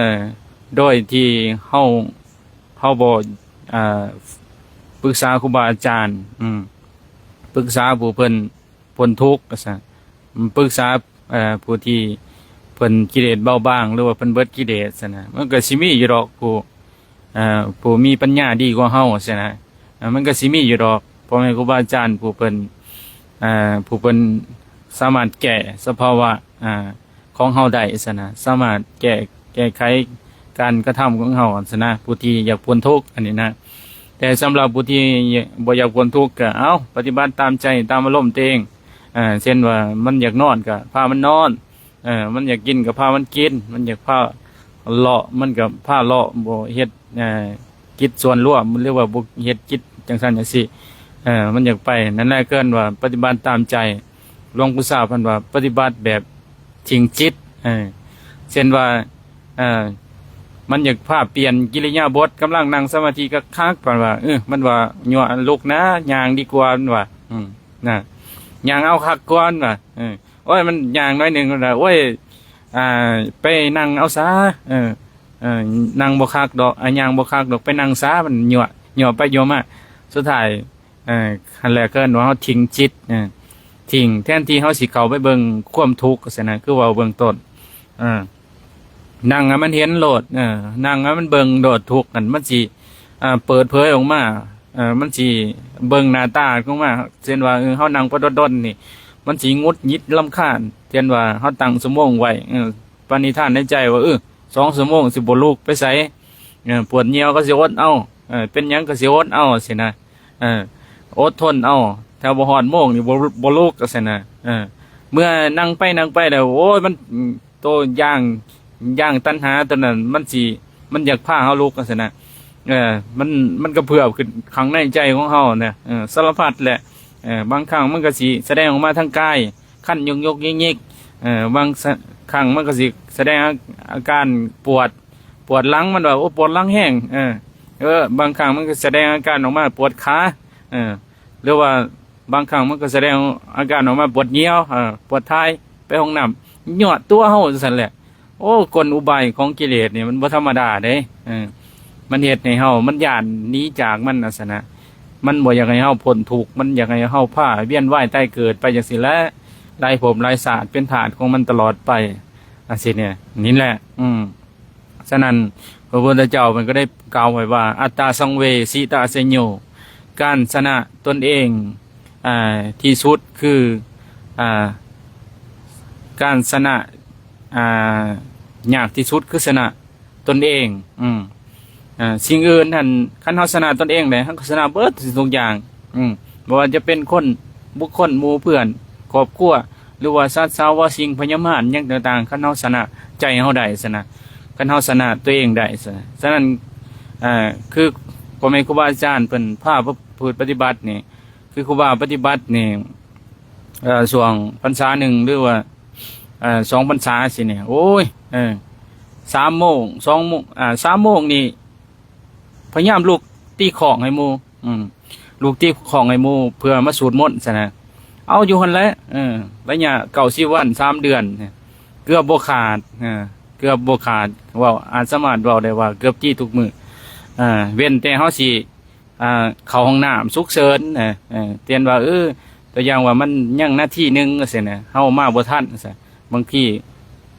ໂດຍທີ່ເຮົາ ເຮົາບໍ່ ເອີ ປຶກສາຄູບາອາຈານ ອືມ ປຶກສາຜູ້ເພິ່ນ ພົ້ນທຸກວ່າຊັ້ນ ປຶກສາ ເອີ ຜູ້ທີ່ເພິ່ນກິເລດເບົາບາງ ຫຼືວ່າເພິ່ນເບິດກິເລດຊັ້ນນະ ມັນກໍຊິມີຢູ່ດອກຜູ້ ເອີ ຜູ້ມີປັນຍາດີກວ່າເຮົາຊັ້ນນະ ເອີ ມັນກໍຊິມີຢູ່ດອກ ພໍ່ແມ່ຄູບາອາຈານຜູ້ເພິ່ນ ເອີ ຜູ້ເພິ່ນສາມາດແກ້ສະພາວະ ເອີ ຂອງເຮົາໄດ້ຊັ້ນນະ ສາມາດແກ້ ແກ້ໄຂການກະທຳຂອງເຮົາຫັ້ນຊັ້ນນະ ຜູ້ທີ່ຢາກພົ້ນທຸກອັນນີ້ນະ. ແຕ່ສຳລັບຜູ້ທີ່ບໍ່ຢາກພົ້ນທຸກ ກໍເອົາປະຕິບັດຕາມໃຈຕາມອາລົມຕົວເອງ ເຊັ່ນວ່າມັນຢາກນອນກໍພາມັນນອນ ມັນຢາກກິນກໍພາມັນກິນ ມັນຢາກພາເລາະມັນກໍພາເລາະ ບໍ່ເຮັດ ກິດສ່ວນລວມ ຫຼືວ່າບໍ່ເຮັດກິດຈັ່ງຊັ້ນຈັ່ງຊີ້ ເອີ ມັນຢາກໄປ ນັ້ນແຫຼະເອີ້ນວ່າປະຕິບັດຕາມໃຈ. ຫຼວງປູ່ຊາເພິ່ນວ່າປະຕິບັດແບບຖິ້ມຈິດ ເອີ ເຊັ່ນວ່າ ເອີ ມັນຢາກພາປ່ຽນກິລິຍາບົດ ກຳລັງນັ່ງສະມາທິຄັກໆ ເພິ່ນວ່າ ເອີ ມັນວ່າ ຍົວະລຸກນະ ຍ່າງດີກວ່າ ມັນວ່າ ອືມ ນະ ຍ່າງເອົາຄັກກ່ອນວ່າ ເອີ ໂອ້ຍ ມັນຍ່າງໜ້ອຍໜຶ່ງ ມັນວ່າ ໂອ້ຍ ອ່າ ໄປນັ່ງເອົາສາ ເອີ ເອີ ນັ່ງບໍ່ຄັກດອກ ອ່າ ຍ່າງບໍ່ຄັກດອກ ໄປນັ່ງສາ ມັນຍົວະ ຍົວະໄປຍົວະມາ ສຸດທ້າຍ ເອີ ຫັ້ນແຫຼະ ເອີ້ນວ່າເຮົາຖິ້ມຈິດ ເອີ ຖິ້ມ ແທນທີ່ເຮົາຊິເຂົ້າໄປເບິ່ງຄວາມທຸກ ຊັ້ນນະ ຄືເວົ້າເບື້ອງຕົ້ນ ເອີ ນັ່ງໃຫ້ມັນເຫັນໂລດ ເອີ ນັ່ງໃຫ້ມັນເບິ່ງໂລດ ທຸກນັ້ນມັນຊິ ເປີດເຜີຍອອກມາ ເອີ ມັນຊິເບິ່ງໜ້າຕາອອກມາ ເຊັ່ນວ່າ ເອີ ເຮົານັ່ງໄປດົນໆ ນີ້ ມັນຊິຫງຸດຫງິດລຳຄານ ເຊັ່ນວ່າເຮົາຕັ້ງຊົ່ວໂມງໄວ້ ເອີ ປະນິທານໃນໃຈວ່າ ເອີ ສອງຊົ່ວໂມງຊິບໍ່ລຸກໄປໃສ ເອີ ປວດຍ່ຽວກໍຊິອົດເອົາ ເອີ ເປັນຫຍັງກໍຊິອົດເອົາ ຊີ້ນະ ເອີ ອົດທົນເອົາ ຖ້າບໍ່ຮອດໂມງນີ້ ບໍ່ ບໍ່ລຸກ ຈັ່ງຊີ້ນະ ເອີ ເມື່ອນັ່ງໄປນັ່ງໄປແລ້ວ ໂອ້ຍ ມັນ ໂຕຢ່າງ ຢ່າງຕັນຫາໂຕນັ້ນ ມັນຊິ ມັນຢາກພາເຮົາລຸກ ຈັ່ງຊີ້ນະ ເອີ ມັນ ມັນກະເພື່ອມຂຶ້ນຂ້າງໃນໃຈຂອງເຮົານະ ເອີ ສາລະພັດແຫຼະ ເອີ ບາງຄັ້ງມັນກະຊິສະແດງອອກມາທາງກາຍ ຄັນຍົກໆຍິກໆ ເອີ ບາງ ສະ ຄັ້ງມັນກະຊິສະແດງອາ ອາການປວດ ປວດຫຼັງ ມັນວ່າ ໂອ້ ປວດຫຼັງແຮງ ເອີ ເອີ ບາງຄັ້ງມັນກະສະແດງອາການອອກມາປວດຂາ ເອີ ຫຼືວ່າບາງຄັ້ງມັນກະສະແດງອາການອອກມາປວດຍ່ຽວ ເອີ ປວດຖ່າຍ ໄປຫ້ອງນ້ຳ ຍອດຕົວເຮົາຈັ່ງຊັ້ນແຫຼະ ໂອ້ ກົນອຸບາຍຂອງກິເລດນີ້ມັນບໍ່ທຳມະດາເດ້. ເອີ ມັນເຮັດໃຫ້ເຮົາ ມັນຢ້ານໜີຈາກມັນ ອັນຊັ້ນນະ. ມັນບໍ່ຢາກໃຫ້ເຮົາພົ້ນທຸກ ມັນຢາກໃຫ້ເຮົາພາວຽນວ່າຍຕາຍເກີດໄປຈັ່ງຊີ້ແຫຼະ ຫຼາຍພົບຫຼາຍຊາດ ເປັນທາດຂອງມັນຕະຫຼອດໄປ ອັນຊີ້ນີ້ ນີ້ແຫຼະ. ອືມ ສະນັ້ນ ພະພຸດທະເຈົ້າເພິ່ນກໍໄດ້ກ່າວໄວ້ວ່າ ອັດຕາສັງເວ ສິຕາເສໂຍ ການຊະນະຕົນເອງ ອ່າ ທີ່ສຸດຄື ອ່າ ການຊະນະ ອ່າ ຍາກທີ່ສຸດຄືຊະນະຕົນເອງ. ອືມ ອ່າ ສິ່ງອື່ນຫັ້ນ ຄັນເຮົາຊະນະຕົນເອງໄດ້ ເຮົາກໍຊະນະເບິດທຸກຢ່າງ. ອືມ ບໍ່ວ່າຈະເປັນຄົນ ບຸກຄົນ ໝູ່ເພື່ອນ ຄອບຄົວ ຫຼືວ່າສັດສາວາສິ່ງພະຍາມານຫຍັງຕ່າງໆ ຄັນເຮົາຊະນະໃຈເຮົາໄດ້ຊັ້ນນະ ຄັນເຮົາຊະນະຕົວເອງໄດ້ຊັ້ນນະ. ສະນັ້ນ ເອີ ຄືພໍ່ແມ່ຄູບາອາຈານເພິ່ນພາປະ ປະ ປະຕິບັດນີ້ ຄືຄູບາປະຕິບັດນີ້ ເອີ ຊ່ວງພັນສາໜຶ່ງ ຫຼືວ່າ ເອີ ສອງພັນສາຊີ້ນີ້ ໂອ້ຍ ເອີ ສາມໂມງ ສອງໂມງ ອ່າ ສາມໂມງນີ້ ພະຍາຍາມລຸກຕີຄ້ອງໃຫ້ໝູ່ ອືມ ລຸກຕີຄ້ອງໃຫ້ໝູ່ເພື່ອມາສູດມົນຊັ້ນນະ. ເອົາຢູ່ຫັ້ນແຫຼະ ເອີ ໄລຍະເກົ້າສິບວັນ ສາມເດືອນ ເກືອບບໍ່ຂາດ ເອີ ເກືອບບໍ່ຂາດ. ເວົ້າ ອາດສາມາດເວົ້າໄດ້ວ່າເກືອບຕີທຸກມື້ ເອີ ເວັ້ນແຕ່ເຮົາຊິ ອ່າ ເຂົ້າຫ້ອງນ້ຳສຸກເສີນ ເອີ ເອີ ເຊັ່ນວ່າ ເອີ ຕົວຢ່າງວ່າມັນຍັງນາທີໜຶ່ງ ຈັ່ງຊີ້ນະ ເຮົາມາບໍ່ທັນ ຈັ່ງຊີ້ ບາງທີ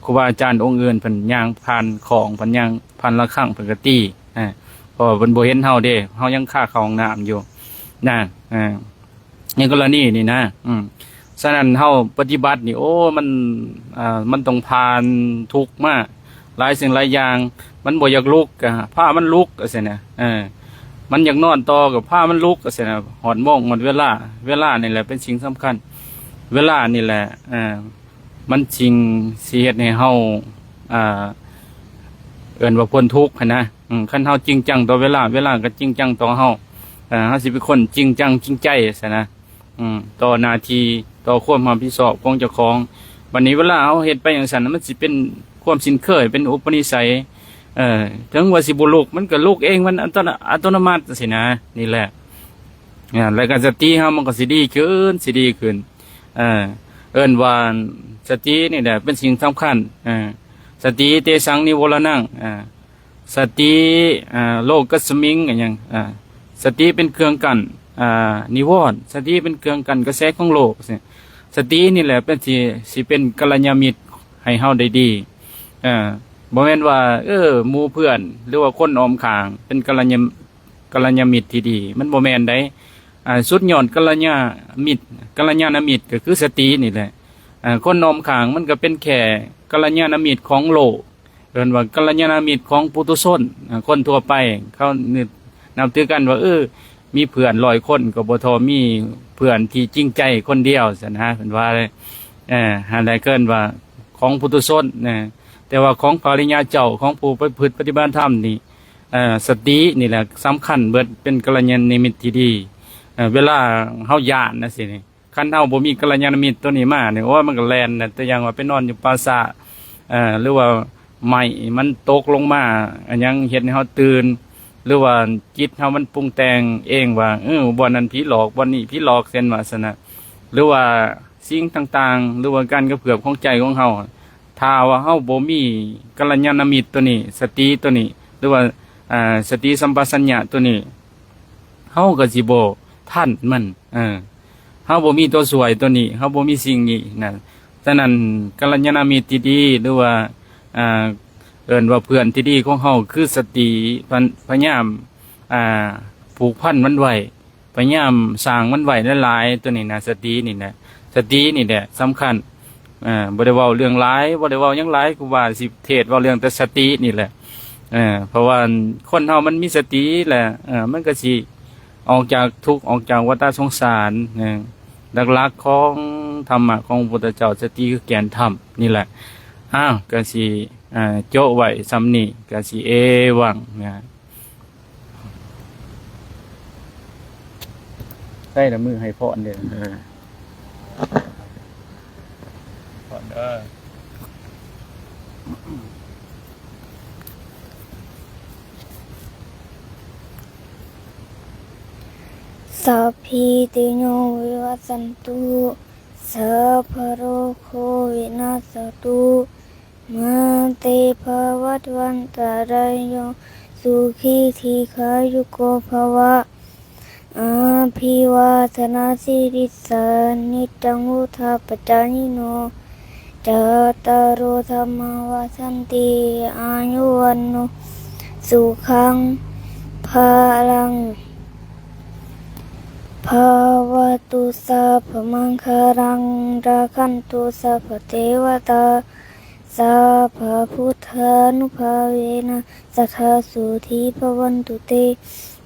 ຄູບາອາຈານອົງອື່ນເພິ່ນຍ່າງຜ່ານຂອງ ເພິ່ນຍ່າງຜ່ານລະຄັງ ເພິ່ນກໍຕີ ເອີ ເພາະວ່າເພິ່ນບໍ່ເຫັນເຮົາເດ້ ເຮົາຍັງຄາເຂົ້າຫ້ອງນ້ຳຢູ່ນະ ເອີ ໃນກໍລະນີນີ້ນະ. ອືມ ສະນັ້ນເຮົາປະຕິບັດນີ້ ໂອ້ ມັນ ເອີ ມັນຕ້ອງຜ່ານທຸກມາຫຼາຍສິ່ງຫຼາຍຢ່າງ ມັນບໍ່ຢາກລຸກ ກໍພາມັນລຸກ ຈັ່ງຊີ້ນະ ເອີ ມັນຢາກນອນຕໍ່ ກໍພາມັນລຸກ ຈັ່ງຊີ້ນະ. ຮອດໂມງ ຮອດເວລາ ເວລານີ້ແຫຼະເປັນສິ່ງສຳຄັນ ເວລານີ້ແຫຼະ ເອີ ມັນສິ່ງຊິເຮັດໃຫ້ເຮົາ ເອີ ເອີ້ນວ່າພົ້ນທຸກຫັ້ນນະ. ອືມ ຄັນເຮົາຈິງຈັງຕໍ່ເວລາ ເວລາກໍຈິງຈັງຕໍ່ເຮົາ ເອີ ເຮົາຊິເປັນຄົນຈິງຈັງຈິງໃຈຊັ້ນນະ ອືມ ຕໍ່ໜ້າທີ່ ຕໍ່ຄວາມຮັບຜິດຊອບຂອງເຈົ້າຂອງ. ບັດນີ້ເວລາເຮົາເຮັດໄປຈັ່ງຊັ້ນ ມັນຊິເປັນຄວາມຊິນເຄີຍ ເປັນອຸປະນິໄສ ເອີ ເຖິງວ່າຊິບໍ່ລຸກ ມັນກໍລຸກເອງ ມັນອັດຕະ ອັດຕະໂນມັດຊີ້ນະ. ນີ້ແຫຼະ ອາ ແລ້ວກໍສະຕິເຮົາມັນກໍຊິດີຂຶ້ນ ຊິດີຂຶ້ນ ເອີ ເອີ້ນວ່າສະຕິນີ້ແຫຼະເປັນສິ່ງສຳຄັນ ເອີ ສະຕິເຕສັງນິໂວລະນັງ ອາ ສະຕິ ອາ ໂລກັດສະມິງ ອີຫຍັງ ອາ ສະຕິເປັນເຄື່ອງກັ້ນ ອາ ນິວອນ ສະຕິເປັນເຄື່ອງກັ້ນກະແສຂອງໂລກ. ສະຕິນີ້ແຫຼະເປັນ ຊິ ຊິເປັນກັນລະຍານມິດໃຫ້ເຮົາໄດ້ດີ ເອີ ບໍ່ແມ່ນວ່າ ເອີ ໝູ່ເພື່ອນ ຫຼືວ່າຄົນອ້ອມຂ້າງເປັນກັນລະຍານ ກັນລະຍານມິດທີ່ດີ ມັນບໍ່ແມ່ນໃດ. ອາ ສຸດຍອດກັນລະຍານມິດ ກັນລະຍານມິດກໍຄືສະຕິນີ້ແຫຼະ. ອາ ຄົນອ້ອມຂ້າງມັນກໍເປັນແຄ່ກັນລະຍານມິດຂອງໂລກ ເອີ້ນວ່າກັນລະຍານມິດຂອງປຸຖຸຊົນ ອາ ຄົນທົ່ວໄປ ເຂົານັບຖືກັນວ່າ ເອີ ມີເພື່ອນຮ້ອຍຄົນກໍບໍ່ທໍ່ມີເພື່ອນທີ່ຈິງໃຈຄົນດຽວຊັ້ນນະ ເພິ່ນວ່າ. ເອີ ຫັ້ນແຫຼະເອີ້ນວ່າຂອງປຸຖຸຊົນນະ ແຕ່ວ່າຂອງພະລິຍາເຈົ້າ ຂອງຜູ້ປະພຶດປະຕິບັດທຳນີ້ ເອີ ສະຕິນີ້ແຫຼະສຳຄັນເບີດ ເປັນກັນລະຍານມິດທີ່ດີ. ເອີ ເວລາເຮົາຢ້ານຈັ່ງຊີ້ນີ້ ຄັນເຮົາບໍ່ມີກັນລະຍານມິດຕົວນີ້ມານີ້ ໂອ້ຍ ມັນກໍແລ່ນນະ ຕົວຢ່າງວ່າໄປນອນຢູ່ປ່າຊ້າ ເອີ ຫຼືວ່າໄມ້ມັນຕົກລົງມາ ອັນຫຍັງເຮັດໃຫ້ເຮົາຕື່ນ ຫຼືວ່າຈິດເຮົາມັນປຸງແຕ່ງເອງວ່າ ເອີ ບ່ອນນັ້ນຜີຫຼອກ ບ່ອນນີ້ຜີຫຼອກ ເຊັ່ນວ່າຊັ້ນນະ ຫຼືວ່າ ສິ່ງຕ່າງໆ ຫຼືວ່າການກະເພື່ອມຂອງໃຈຂອງເຮົາ ຖ້າວ່າເຮົາບໍ່ມີກັນລະຍານະມິດຕົວນີ້ ສະຕິຕົວນີ້ ຫຼືວ່າ ອ່າ ສະຕິສຳປະຊັນຍະຕົວນີ້ ເຮົາກໍຊິບໍ່ທັນມັນ ເອີ ເຮົາບໍ່ມີຕົວຊ່ວຍຕົວນີ້ ເຮົາບໍ່ມີສິ່ງນີ້ນະ. ສະນັ້ນ ກັນລະຍານະມິດທີ່ດີ ຫຼືວ່າ ອ່າ ເອີ້ນວ່າເພື່ອນທີ່ດີຂອງເຮົາຄືສະຕິ ພະ ພະຍາຍາມ ອ່າ ຜູກພັນມັນໄວ້ ພະຍາຍາມສ້າງມັນໄວ້ຫຼາຍໆ ຕົວນີ້ນະ ສະຕິນີ້ແຫຼະ ສະຕິນີ້ແຫຼະສຳຄັນ. ເອີ ບໍ່ໄດ້ເວົ້າເລື່ອງຫຼາຍ ບໍ່ໄດ້ເວົ້າຫຍັງຫຼາຍ ຄູບາຊິເທດເວົ້າເລື່ອງແຕ່ສະຕິນີ້ແຫຼະ. ເອີ ເພາະວ່າຄົນເຮົາມັນມີສະຕິແຫຼະ ເອີ ມັນກໍຊິອອກຈາກທຸກ ອອກຈາກວັດຕະສົງສານ. ເອີ ຫຼັກໆຂອງທຳມະຂອງພະພຸດທະເຈົ້າ ສະຕິຄືແກ່ນທຳນີ້ແຫຼະ. ອ້າວ ກໍຊິ ອ່າ ໂຈະໄວ້ສ່ຳນີ້ ກະຊິເອວັງນະ. ໃຊ້ລະມືໃຫ້ພອນເດີ ເອີ ພອນເດີ. Sabbītiyo vivajjantu, sabbarogo vinassatu, ມະເຕ ພະວັດວັນຕະລາໂຍ ສຸຂີ ດີຄາຍຸໂກ ພະວະ. ອະພິວາທະນະສີລິສາ ນິດຈັງ ວຸດທາປະຈາຍິໂນ ຈັດຕາໂຣ ທຳມາ ວັດທັນຕິ ອາຍຸ ວັນໂນ ສຸຂັງ ພະລັງ ພະວະຕຸ ສັບພະມັງຄະລັງ ຣາຄັນຕຸ ສັບພະເທວະຕາ ສັບພະພຸດທານຸພາເວນະ ສະທາ ໂສທີ ພະວັນຕຸເຕ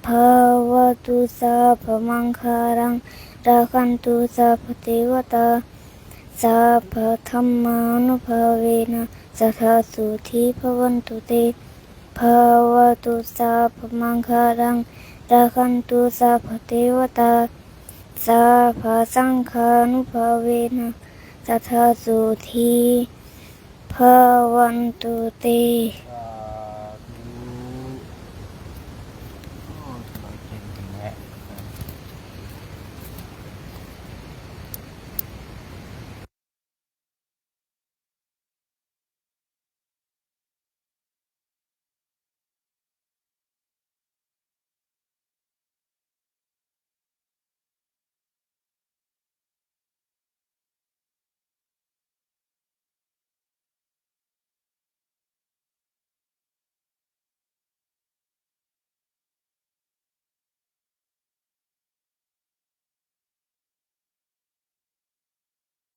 ພະວະຕຸ ສັບພະມັງຄະລັງ ຣາຄັນຕຸ ສັບພະເທວະຕາ ສັບພະທຳມານຸພາເວນະ ສະທາ ໂສທີ ພະວັນຕຸເຕ ພະວະຕຸ ສັບພະມັງຄະລັງ ຣາຄັນຕຸ ສັບພະເທວະຕາ ສັບພະສັງຄານຸພາເວນະ ສະທາ ໂສທີ ພະວັນຕຸເຕ.